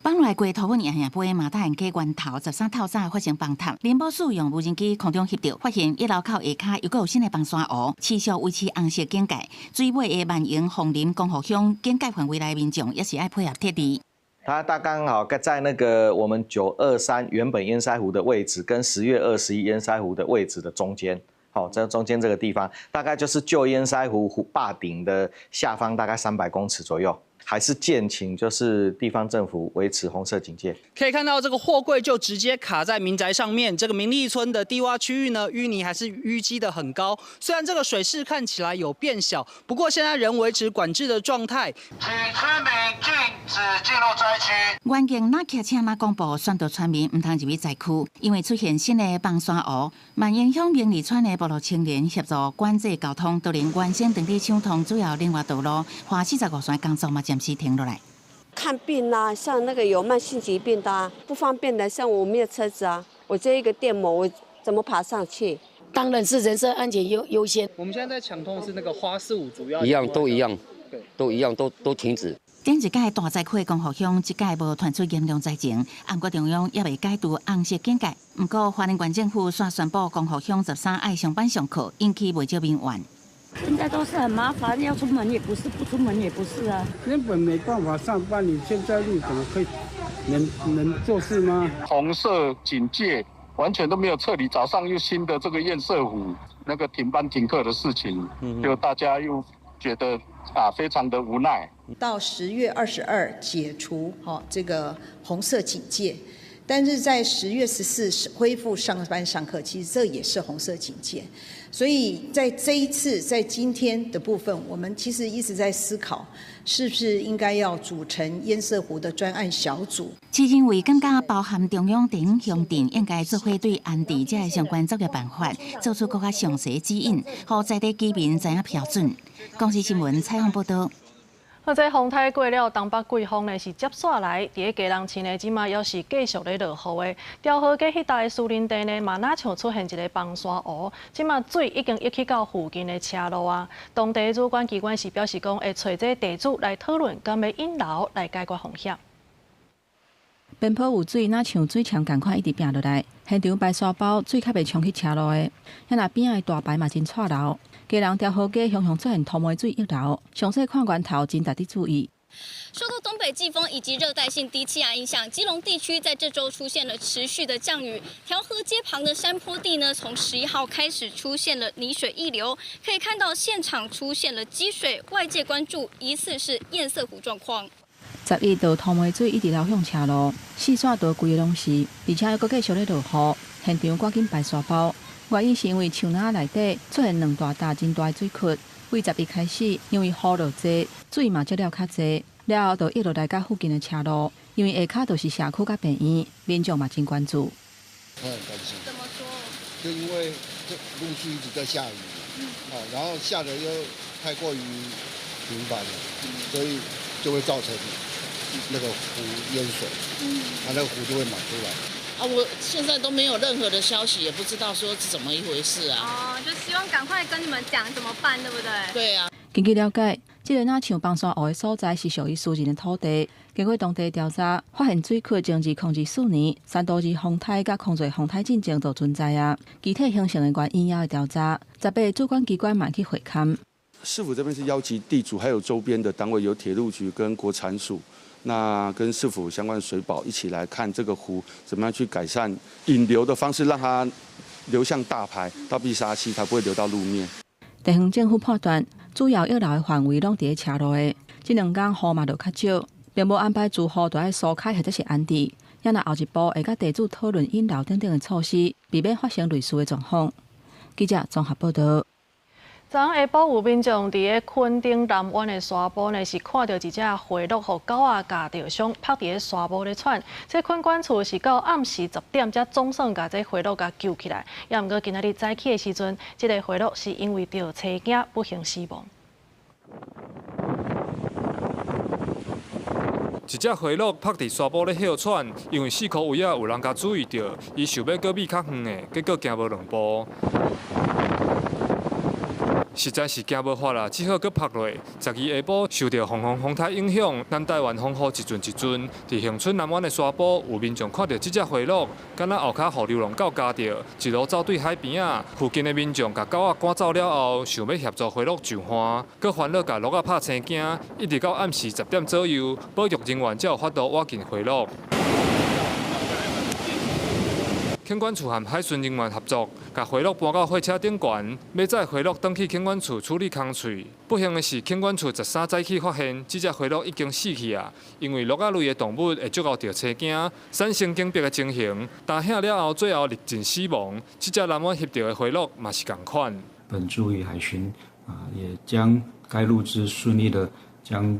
放落來過土粉贏贏杯馬太鞍溪源頭13透早發生崩塌，林保署用無人機空中翕著，發現溢流口下跤猶閣有新的崩山湖，持續維持紅色警戒。水尾的萬榮、鳳林、光復鄉警戒範圍內民眾也是愛配合撤離。它大剛好在那個我們923原本堰塞湖的位置，跟10月21堰塞湖的位置的中間，好，在中間這個地方，大概就是舊堰塞湖湖壩頂的下方大概300公尺左右。還是建請就是地方政府維持紅色警戒。可以看到這個貨櫃就直接卡在民宅上面。這個明利村的低窪區域呢，淤泥還是淤積得很高。雖然這個水勢看起來有變小，不過現在仍維持管制的狀態。請村民禁止進入災區。原境若騎車若廣播宣導村民毋通入去災區，因為出現新的崩山湖。萬榮鄉明利村的部落青年協助管制交通，都連原先當地搶通主要聯絡道路，花45線工作嘛暫時停落來。看病啊，像那個有慢性疾病的啊，不方便的，像我沒有車子啊，我這一個電摩，我怎麼爬上去？當然是人身安全優先。我們現在在搶通是那個花四五主要一樣都一樣，對，都一樣，都停止。頂一屆大災區的光復鄉，這屆無傳出嚴重災情，毋過中央猶未解除紅色警戒。毋過花蓮縣政府煞宣布，光復鄉13愛上班上課，引起袂少民怨。現在都是很麻煩，要出門也不是，不出門也不是啊。根本沒辦法上班，你現在路怎麼可以能做事嗎？紅色警戒完全都沒有撤離，早上又新的這個堰塞湖那個停班停課的事情，就大家又覺得啊非常的無奈。到10月22解除吼這個紅色警戒，但是在10月14恢復上班上課，其實這也是紅色警戒。所以在這一次，在今天的部分，我們其實一直在思考，是不是應該要組成堰塞湖的專案小組。市認為感覺包含中央地方鄉鎮應該做伙對安置這个相關作業辦法，做出閣較詳細指引，予在地居民知影標準。公視新聞採訪報導。好，這風颱過了，東北季風呢是接紲來，佇咧基隆市呢，這馬猶是繼續咧落雨的。中和街彼搭的士林地呢，嘛若像出現一个崩山湖，這馬水已經溢去到附近的車路啊。當地主管機關是表示講，會揣這地主來討論，敢欲引流來解決風險。邊坡有水，若像水牆仝款一直拚落來，現場排沙包，水較袂沖去車路的。遐若邊仔的大排嘛真掣流，基隆調和街常常出現塗煤水溢流，詳細看源頭真值得注意。受到東北季風以及熱帶性低氣壓影響，基隆地區在這週出現了持續的降雨。調和街旁的山坡地呢，從11號開始出現了泥水溢流，可以看到現場出現了積水，外界關注疑似是堰塞湖狀況。11道塗煤水一直流向車路，四線道規个攏是，而且猶閣繼續咧落雨，現場趕緊排沙包。原因是因為樹林內底出現兩大搭真大的水窟，對11開始，因為雨落濟，水嘛積了較濟，了後就溢落來佮附近的車路。因為下跤就是社區佮病院，民眾嘛真關注。很擔心。怎麼說？就因為這陸續一直在下雨，哦，然後下得又太過於頻繁了，所以就會造成那個湖淹水，啊，那個湖就會滿出來。啊，我現在都沒有任何的消息，也不知道說是怎麼一回事啊。哦，就希望趕快跟你們講怎麼辦，對不對？對啊。根據了解，這個若像崩山湖的所在是屬於私人的土地。經過當地調查，發現水窟從2004年三都二風颱佮空濟風颱進前就存在啊。具體形成的原因猶會調查，18主管機關嘛去會勘。市府這邊是邀集地主，還有周邊的單位，有鐵路局跟國產署。那跟市府相關水保一起來看這個湖，怎麼樣去改善引流的方式，讓它流向大排到碧沙溪，它不會流到路面。地方政府判斷，主要溢流的範圍攏佇咧車路的。這兩工雨嘛落較少，並無安排住戶著愛疏開或者是安置。也若後一步會佮地主討論引流等等的措施，避免發生類似的狀況。記者綜合報導。昨昏下晡有民眾佇咧墾丁南灣的沙埔呢，是看著一隻回鹿予狗仔咬著傷，趴佇咧沙埔咧喘。這墾管處是到暗時10點才總算共這回鹿共救起來。也毋過今仔日早起的時陣，這个回鹿是因為著青驚不幸死亡。一隻回鹿趴佇沙埔咧歇喘，因為四箍圍仔有人共注意著，伊想欲閣覕較遠的，結果行無兩步。實在是行無法啦，只好閣趴落。12下晡受著風風風颱影響，南台灣風雨一陣一陣。佇恆春南灣的沙埔，有民眾看著這隻回鹿，敢若後跤予流浪狗咬著，一路走對海邊仔。附近的民眾共狗仔趕走了後，想欲協助回鹿上岸，閣煩惱共鹿仔拍青驚，一直到暗時10點左右，保育人員才有法度挖進回鹿。墾管處和海巡人員合作，共回鹿搬到貨車頂懸，欲載回鹿轉去墾管處處理空喙。不幸的是，墾管處13早起發現，這隻回鹿已經死去啊！因為鹿仔類的動物會足𠢕著青驚，產生緊迫的情形，擔嚇了後，最後日盡死亡。這隻南灣翕著的回鹿嘛是仝款。本處與海巡啊，也將該鹿隻順利的將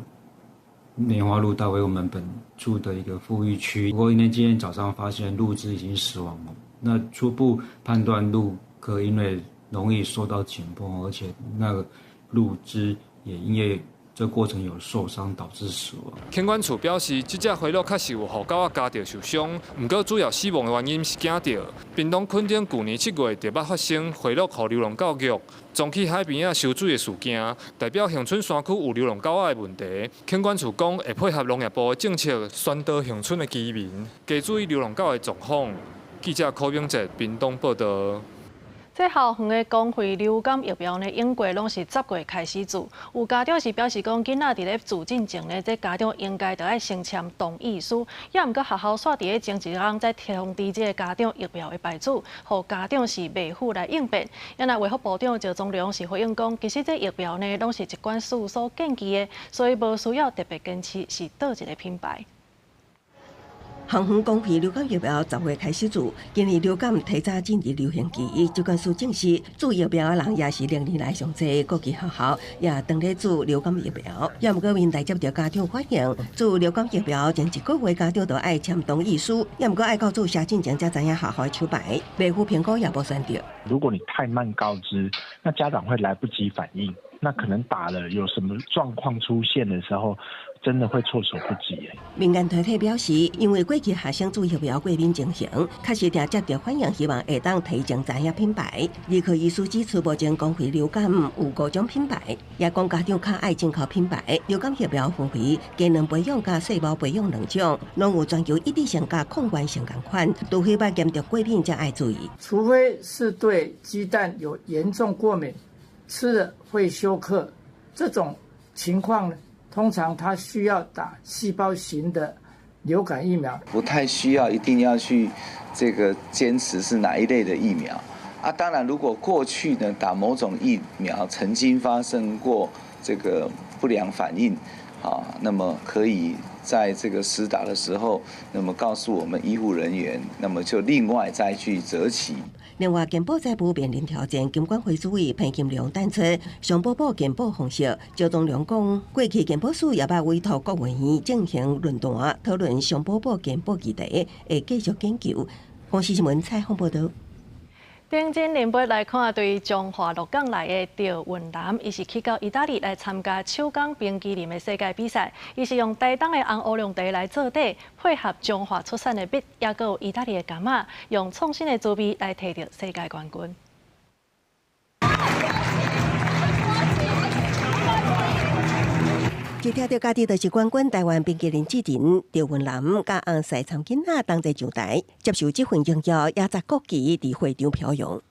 梅花鹿帶回我們本處的一個復育區。不過因為今天早上發現鹿隻已經死亡了，那初步判斷鹿科因為容易受到緊繃，而且那個鹿隻也因為這過程有受傷導致死亡。墾管處表示，這隻回鹿確實有予狗仔咬著受傷，毋過主要死亡的原因是驚著。屏東墾丁舊年7月就捌發生回鹿予流浪狗虐，撞去海邊仔收水的事件，代表恆春山區有流浪狗仔的問題。墾管處講會配合農業部的政策，宣導恆春的居民加注意流浪狗的狀況。記者柯炳哲屏東報導。這校園的公費流感疫苗呢，永過攏是10月開始注。有家長是表示講，囡仔佇咧注進前呢，這家長應該著愛先簽同意書。也毋過學校煞佇咧前一工才通知這个家長疫苗會排注，予家長是袂赴來應變。也若衛福部長趙宗良是回應講，其實這疫苗呢，攏是疾管署所建議的，所以無需要特別堅持是佗一个品牌。校園公費流感疫苗10月開始注，今年流感提早進入流行期，疾管署證實，注疫苗的人也是歷年來上濟，各級學校也當咧注流感疫苗。也毋過面來接著家長反映，注流感疫苗前一個月家長就愛簽同意書，也毋過愛到注射進前才知影學校的手牌，袂赴評估也無選擇。如果你太慢告知，那家長會來不及反應。那可能打了有什麼狀況出現的時候，真的會措手不及。民間團體表示，因為過去學生注疫苗過敏情形，確實定接著反應，希望會當提前知影品牌。兒科醫師指出，目前公費流感有五種品牌，也講家長較愛進口品牌。流感疫苗分為機能培養佮細胞培養兩種，攏有全球一致性佮抗原性仝款，除非捌嚴重過敏才愛注意。除非是對雞蛋有嚴重過敏，吃了會休克，這種情況呢，通常他需要打細胞型的流感疫苗。不太需要一定要去這個堅持是哪一類的疫苗啊。當然，如果過去呢打某種疫苗曾經發生過這個不良反應，啊，那麼可以在這個施打的時候，那麼告訴我們醫護人員，那麼就另外再去擇期。另外，健保債務面臨挑戰，金管會主委彭金龍淡出雙寶寶健保方式。趙宗良講，過去健保署也捌委託國衛院進行論壇討論雙寶寶健保議題，會繼續研究。公視新聞採訪報導。頂真連杯來看，對彰化鹿港來的趙雲南，伊是去到意大利來參加手工冰淇淋的世界比賽。伊是用台東的紅烏龍茶來做底，配合彰化出產的蜜，抑閣有意大利的柑仔，用創新的滋味來提著世界冠軍。一聽著家己就是冠軍，台灣冰淇淋之人趙雲南佮翁婿參囡仔同齊上台，接受這份榮耀，也在國旗佇會場飄揚。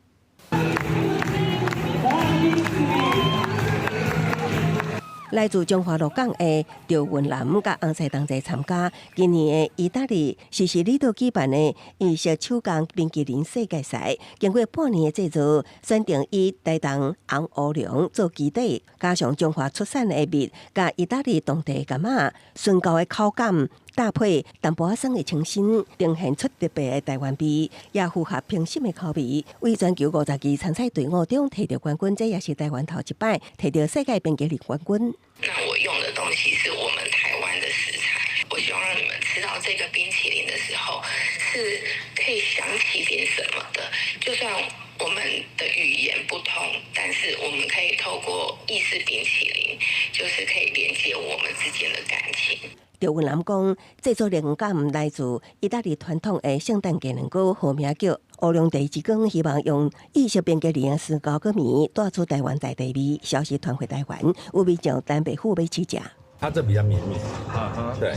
來自彰化鹿港的趙雲南佮翁婿同齊參加今年的意大利西西里島舉辦的意式手工冰淇淋世界賽。經過半年的製作，選定以台東紅烏龍做基底，加上彰化出產的蜜，佮意大利當地柑仔醇厚的口感，搭配淡薄仔酸的清新，呈現出特別的台灣味，也符合評審的口味。為全球52支參賽隊伍中提著冠軍，這也是台灣頭一擺提著世界冰淇淋冠軍。那我用的東西是我們台灣的食材，我希望讓你們吃到這個冰淇淋的時候，是可以想起點什麼的。就算我們的語言不通，但是我們可以透過意式冰淇淋，就是可以連接我們之間的感情。趙雲南講，製作靈感來自意大利傳統的聖誕雞卵糕，號名叫烏龍茶之光，希望用意式冰淇淋的絲膠果味帶出台灣在地味，消息傳回台灣，有民眾陳白虎欲試食。它這比較綿密，對，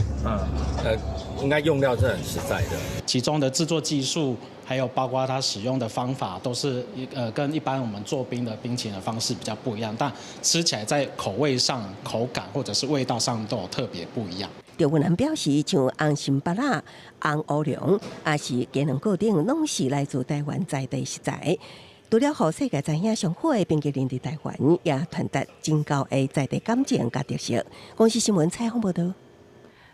應該用料是很實在的。其中的製作技術，還有包括它使用的方法，都是跟一般我們做冰的冰淇淋的方式比較不一樣，但吃起來在口味上、口感或者是味道上都有特別不一樣。趙雲南表示，像紅心芭樂、紅烏龍，抑是雞卵糕等，攏是來自台灣在地食材。除了予世界知影上好的冰淇淋佇台灣，也傳達真厚的在地感情佮特色。公視新聞採訪報導。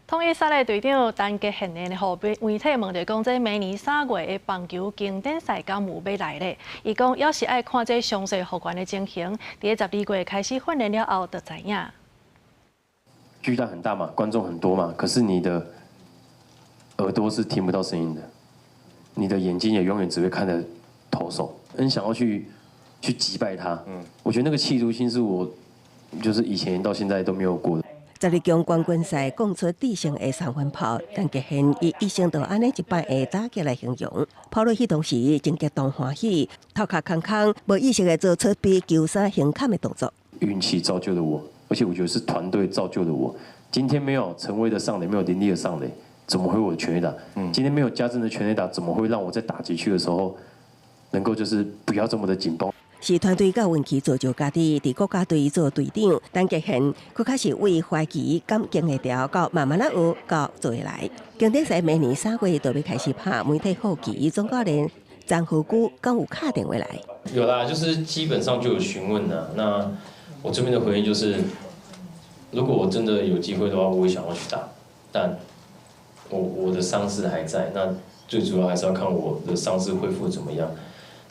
統一獅的隊長陳傑憲呢，予媒體問著講，這明年3月的棒球經典賽敢有欲來咧？伊講，猶是愛看這傷勢復原的情形，佇12月開始訓練了後，就知影。巨蛋很大嘛，觀眾很多嘛，可是你的耳朵是聽不到聲音的，你的眼睛也永遠只會看著投手，很想要去擊敗他。我覺得那個企圖心是我，就是以前到現在都沒有過的。12強冠軍賽講出致勝的三分炮，陳傑憲以一生就按呢一擺的打擊來形容。跑落去當時真激動歡喜，頭殼空空，無意識的做出比球衫胸坎的動作。運氣造就了我。而且我覺得是團隊造就的我。今天沒有陳威的上壘，沒有林立的上壘，怎麼會我的全壘打？今天沒有家政的全壘打，怎麼會讓我在打擊區的時候能夠就是不要這麼的緊繃？是團隊佮運氣造就家己，佇國家隊做隊長，陳傑憲閣較是為懷疑敢經會牢，到慢慢仔學，到做會來。經典賽明年3月就欲開始拍，媒體好奇總教練張和久敢有敲電話來？有啦，就是基本上就有詢問啦。那我這邊的回應就是，如果我真的有機會的話，我會想要去打，但我的傷勢還在，那最主要還是要看我的傷勢恢復怎麼樣。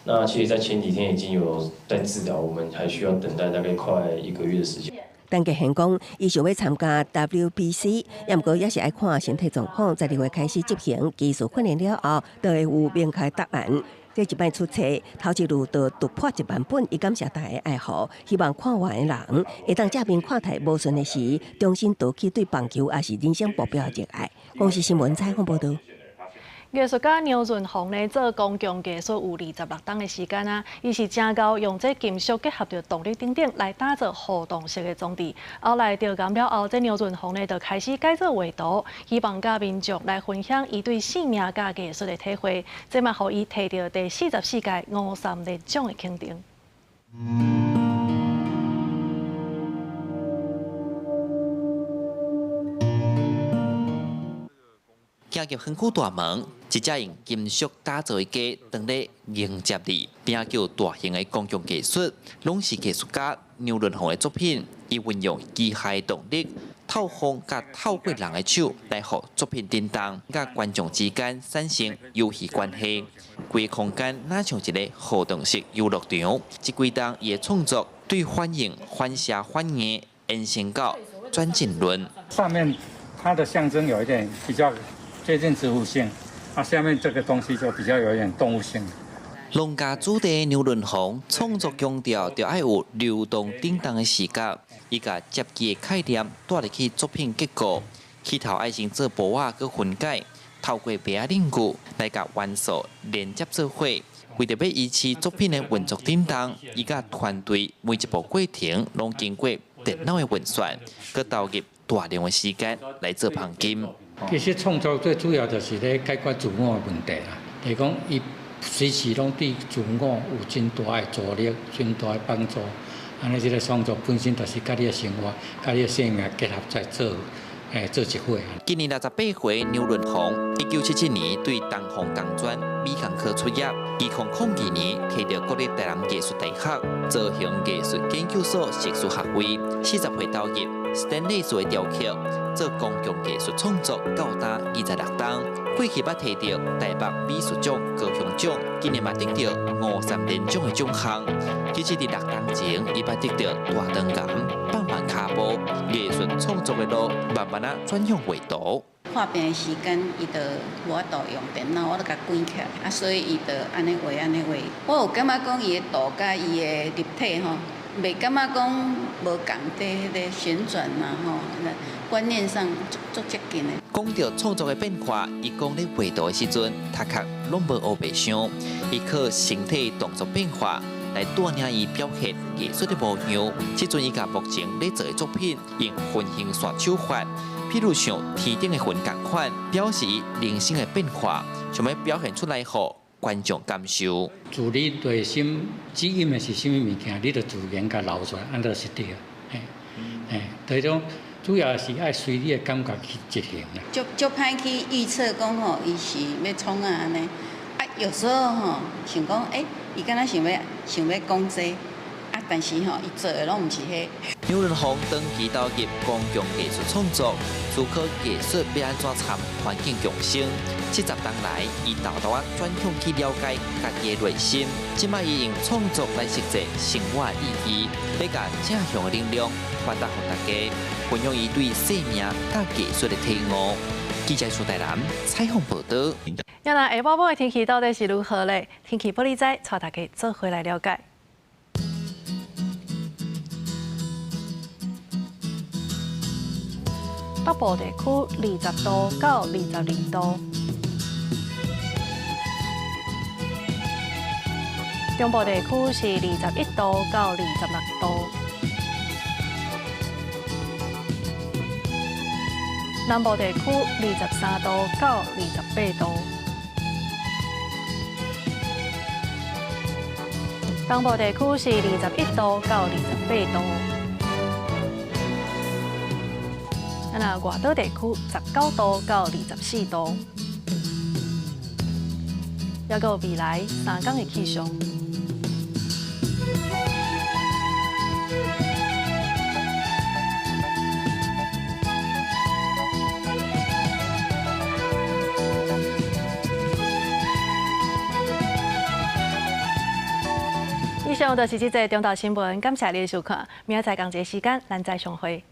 那其實，在前幾天已經有在治療，我們還需要等待大概快1個月的時間。陳傑憲講，伊想欲參加 WBC，也毋過也是愛看身體狀況，12月開始執行技術訓練了後，就會有明確答案。這一擺出冊，頭一路就突破1萬本，伊感謝大家愛護，希望看完的人會當正面看待無順的時，重新拾起對棒球抑是人生目標的熱愛。公視新聞採訪報導。藝術家牛潤紅呢做公共藝術有26冬的時間啊，伊是真𠢕用這金屬結合著動力等等來打造互動式的裝置。後來著癌了後，這牛潤紅呢就開始改做畫圖，希望佮民眾來分享伊對生命佮藝術的體會。這嘛予伊提著第44屆吳三連獎的肯定。行入園區大門，一隻用金屬打造的雞，當咧迎接你。邊仔叫大型的公共藝術，攏是藝術家牛潤紅的作品。伊運用機械動力、透風佮透過人的手來予作品振動，佮觀眾之間產生遊戲關係。規個空間若像一个互動式遊樂場。這幾冬伊的創作對反應、反射反應延伸到轉進論。上面它的象徵有一點比較接近植物性，啊，下面這個東西就比較有點動物性。農家主題牛潤紅創作強調，就愛有流動振動的視覺，伊共摺機的概念帶入去作品結構，起頭愛先做薄仔閣分解，透過白仔凝固來共元素連接做伙。為著欲維持作品的運作振動，伊佮團隊每一步過程攏經過電腦的運算，閣投入大量的時間來做鈞金。其實創作最主要就是咧解決自我的問題啦，就是講伊隨時攏對自我有真大的助力、真大的幫助。按呢，這个創作本身就是佮你的生活、佮你的生命結合在做，做一伙。今年68歲牛潤紅，1977年對東方工專美工科畢業，2002年提著國立台南藝術大學造型藝術研究所碩士學位，40歲投入斯坦利斯的雕刻，做公共藝術創作到今26冬，過去捌提著台北美術獎高雄獎，今年嘛得著吳三連獎的獎項。其實佇6冬前，伊捌得著大腸癌、放慢跤步，藝術創作的路慢慢仔轉向畫圖。看病的時間，伊就無法度用電腦，我就共關起來，啊，所以伊就按呢畫按呢畫。我有感覺講伊的圖佮伊的立體吼，袂感覺講無仝佇彼个旋轉啊吼，觀念上足足接近的。講著創作的變化，伊講咧畫圖的時陣，頭殼攏無烏白想，伊靠身體動作變化來帶領伊表現藝術的模樣。這陣伊共目前咧做的作品，用分形線手法，譬如像天頂的雲仝款，表示人生的變化，想欲表現出來予觀眾感受。自你內心指引的是啥物物件，你就自然共流出來，按呢就是對。嘿，嘿，就是講主要是愛隨你的感覺去執行啦。足足歹去預測講吼，伊是欲創啊按呢？啊，有時候吼想講，欸，伊敢若想欲講這個，啊，但是吼，伊做的攏毋是彼。牛潤紅長期投入公共藝術創作，思考藝術欲按怎參環境共生。70冬來，伊沓沓仔轉向去了解家己的內心。這擺伊用創作來實踐生活的意義，欲共正向的能量傳達予大家，分享伊對生命佮藝術的體悟。記者蘇台南採訪報導。呀，那下晡晡的天氣到底是如何咧？天氣玻璃仔帶大家做伙來了解。北部地區20度到22度，中部地區是21度到26度，南部地區23度到28度，東部地區是21度到28度。啊，若外島地區19度到24度，猶閣有未來3工的氣象。以上就是這節中晝新聞，感謝你的收看，明仔載仝一个時間，咱再相會。。